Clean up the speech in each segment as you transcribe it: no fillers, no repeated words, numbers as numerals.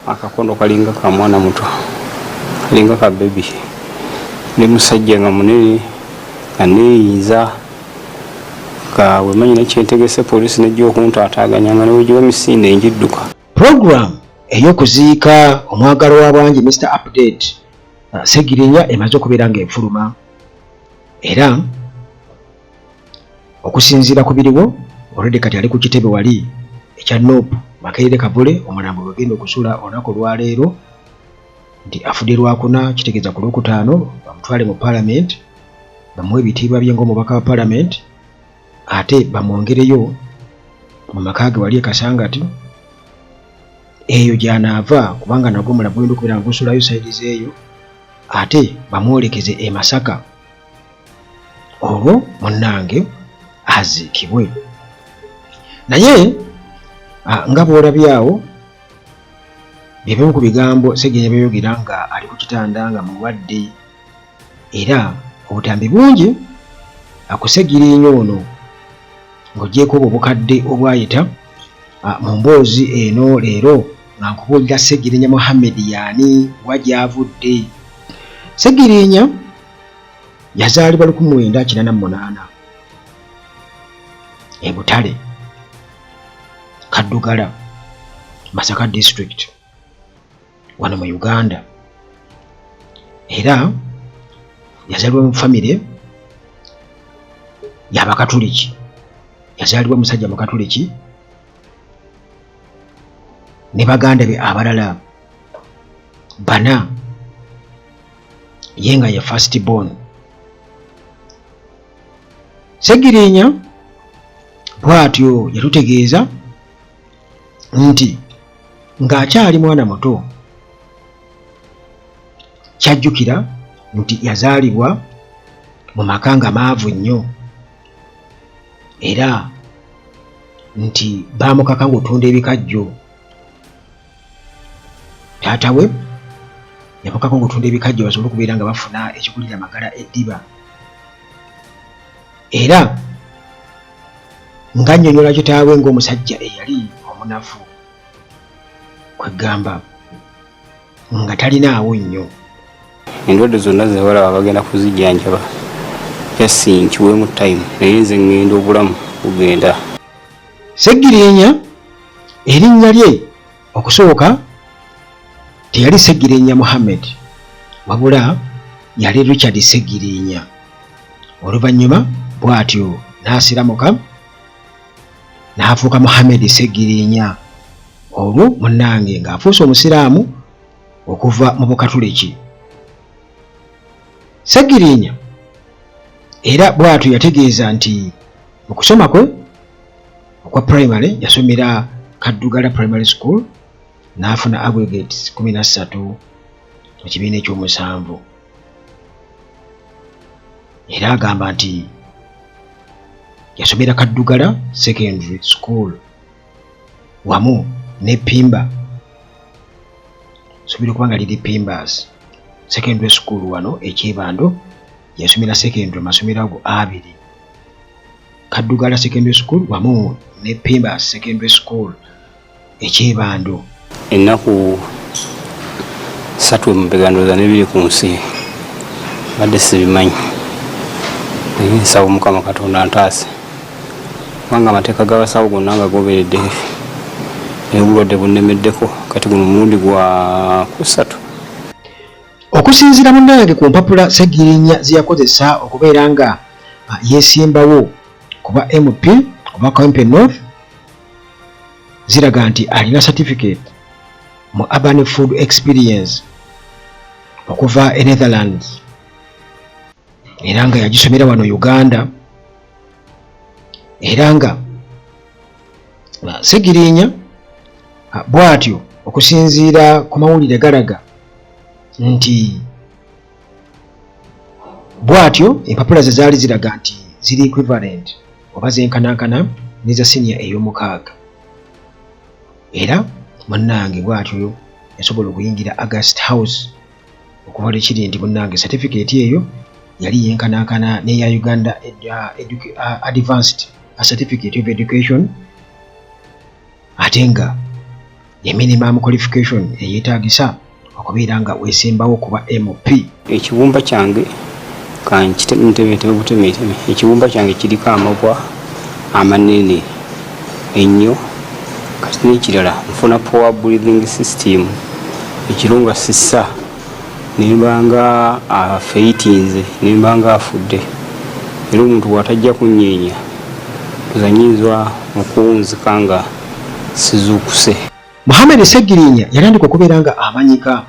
Akakono kalinga ka mwana muto, kalinga ka baby. Ndi musajja nga munene, nga neeyinza, nga bwemanyi nekyentegese poliisi nejja okuntaataaganya, nga newegiwa emisinde njidduka. Program ey'okuziika omwagalwa wa Bwangi Mr Update Ssegirinya emaze okubeera ng'efuluma, era okusinziira ku biriwo already kati ali ku kitebe wali ekya NUP Makerere Kavule, omulambo gwegenda okusula olunaku olwaleero nti afudde Lwakuna, kitegeeza ku Lwokutaano bamutwale mu Parliament bamuwe ebitiibwa bye ng'omubaka wa Parliament, ate bamwongereyo mu maka ge wali e Kasangati eyo gy'anaava, kubanga nagwo omulambo gulina okubeera nga gusulayo side zeeyo, ate bamwolekeze e Masaka olwo munnange aziikibwe. Naye nga bw'olabyawo bye bimu ku bigambo Ssegirinya by'ayogera nga ali ku kitanda nga mulwadde, era obutambi bungi ku Ssegirinya ono ng'oggyeeko obwo obukadde obwayita mu mboozi eno leero nga nkubuulira Ssegirinya Muhammed yaani, wa gy'avudde. Ssegirinya yazaalibwa 1988 e Butale, Kaddugala, Masaka District, wano mu Uganda, era yazaalibwa mu famire y'Abakatuliki. Yazaalibwa musajja Mukatuliki ne baganda be abalala bana, ye nga ye first born. Ssegirinya bw'atyo yatutegeeza nti ng'akyali mwana muto kyajjukira nti yazaalibwa mu maka nga maavu nnyo, era nti baamukaka ng'otunda ebikajjo. Taata we yamukaka ng'otunda ebikajjo basobole okubeera nga bafuna ekikulira amagala eddiba, era nga nnyonnyola kitaawe ng'omusajja eyali omunafu, kwegamba nga talinaawo nnyo. Endwadde zonna zebalaba bagenda kuzijjanjaba, just nkiweemu time, naye nze ŋŋenda, obulamu bugenda. Ssegirinya erinnya lye okusooka teyali Ssegirinya Muhammed, wabula yali Richard Ssegirinya. Oluvannyuma bw'atyo n'asiramuka n'afuuka Muhammed Ssegirinya, olwo munnange ng'afuuse Omusiraamu okuva mu Bukatuliki. Ssegirinya era bw'atyo yategeeza nti mu kusoma kwe okwa primary yasomera Kaddugala Primary School n'afuna aggregates 13 mu kibiina ekyomusanvu, era agamba nti yasomera Kaddugala Secondary School wamu ne Pimba, sobola okuba nga liri Pimbas Secondary School wano ekyebando. Yasomera secondary masomero ago abiri, Kaddugala Secondary School wamu ne Pimba Secondary School ekyebando. Ennaku 3 emabega ndowooza nebiri ku nsi mbadde sibimanyi, naye nsaba Omukama Katonda ntaase, kubanga amateeka g'abasawo gonna nga goberedde, naye obulwadde bunnemeddeko. Kati guno omulundi gwa kusatu. Okusinziira munnange ku mpapula Ssegirinya ze yakozesa okubeera nga yeesimbawo kuba MP oba Kawempe North, ziraga nti alina certificate mu Urban Food Experience okuva e Netherlands, era nga yagisomera wano Uganda, era nga Ssegirinya bw'atyo okusinziira ku mawulire galaga nti bw'atyo empapula ze zaali ziraga nti ziri equivalent oba zenkanankana neza siniya ey'omukaaga, era munnange bw'atyo yasobola okuyingira August House okuva lwe kiri nti munnange certificate eyo yali yenkanankana n'eya Uganda Advanced Certificate of Education, ate nga Ye minimum qualification eyeetaagisa okubeera nga weesimbawo kuba MP. Ekibumba kyange kantemeteme butemeteme, ekibumba kyange kiriko amabwa amanene ennyo. Kati n'ekirala, nfuna poor breathing system ekiro nga sissa, nembanga afeitinze, nembanga afudde. Era omuntu bw'atajja kunyeenya, nza nyinza okuwunzika nga sizuukuse. Muhammad Ssegirinya yatandika okubeera nga amanyika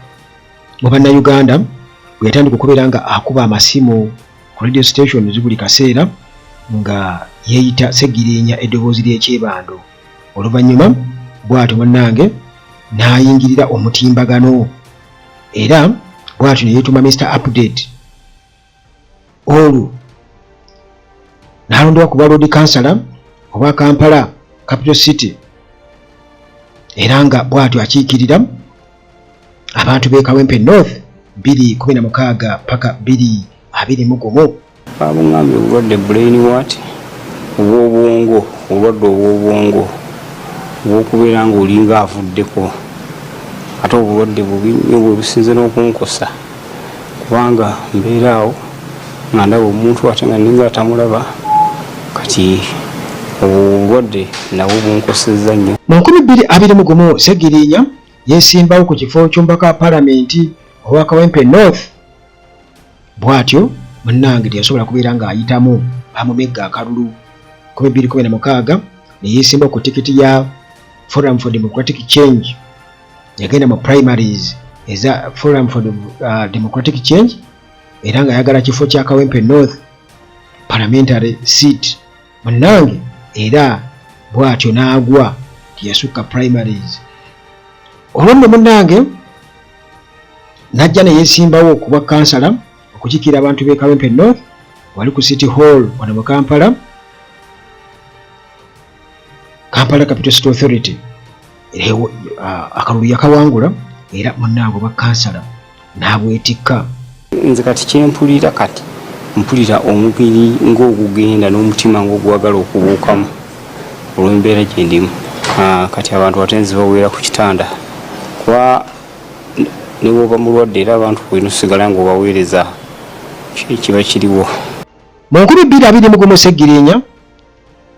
mu Bannayuganda bwe yatandika okubeera nga akuba amasimu ku radio stations buli kaseera nga yeeyita Ssegirinya eddoboozi ly'ekyebando. Oluvannyuma bw'atyo munnange n'ayingirira omutimbagano era bw'atyo ne yeetuma Mr Update, olwo n'alondebwa ku bwa Lord Kansala obwa Kampala Capital City, era nga bw'atyo akiikirira abantu b'e Kawempe North 2016 paka 2021. Babuŋŋambye obulwadde brain what, obw'obwongo, obulwadde obw'obwongo obw'okubeera ng'olinga avuddeko. Ate obulwadde bubi nnyo, bwe businze n'okunkosa, kubanga mbeera awo nga ndaba omuntu ate nga ninga atamulaba. Kati obulwadde nabwo bunkosezza nnyo. Mu 2021, Ssegirinya yeesimbawo ku kifo ky'omubaka wa Palamenti owa Kawempe North. Bw'atyo munnange teyasobola kubeera ng'ayitamu, bamumegga akalulu. 2016 ne yeesimbawo ku tikiti ya Forum for Democratic Change. Yagenda mu primaries eza Forum for Democratic Change era ng'ayagala kifo kya Kawempe North parliamentary seat. Munnange era bw'atyo n'agwa, teyasukka primaries. Olwo nno munnange n'ajja ne yeesimbawo ku bwa kansala okukiikirira abantu b'e Kawempe North wali ku City Hall wano mu Kampala, Kampala Capital City Authority. Akalulu yakawangula era munnange obwa kansala n'abwetikka. Nze kati kyempulira, kati mpulira omubiri ng'ogugenda n'omutima ng'ogwagala okubuukamu olw'embeera gye ndimu. Kati abantu ate nze baweera ku kitanda, kuba ne bw'oba mulwadde era abantu olina osigala ng'obaweereza kiba kiriwo. Mu 2021, Ssegirinya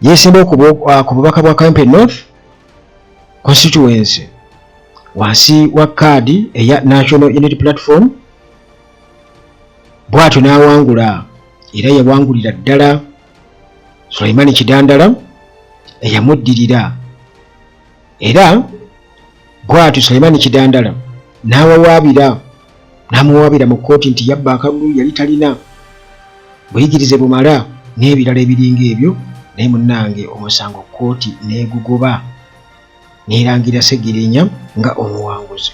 yeesimbawo ku bubaka bwa Kawempe North constituency wansi wa kaadi eya National Unity Platform. Bw'atyo n'awangula, era yawangulira ddala Sulaimani Kidandala eyamuddirira. Era bw'atyo Sulaimani Kidandala n'awawaabira, n'amuwawaabira mu kkooti nti yabba akalulu, yali talina buyigirize bumala n'ebirala ebiringa ebyo. Naye munnange omusango kkooti n'egugoba, neerangira Ssegirinya nga omuwanguzi.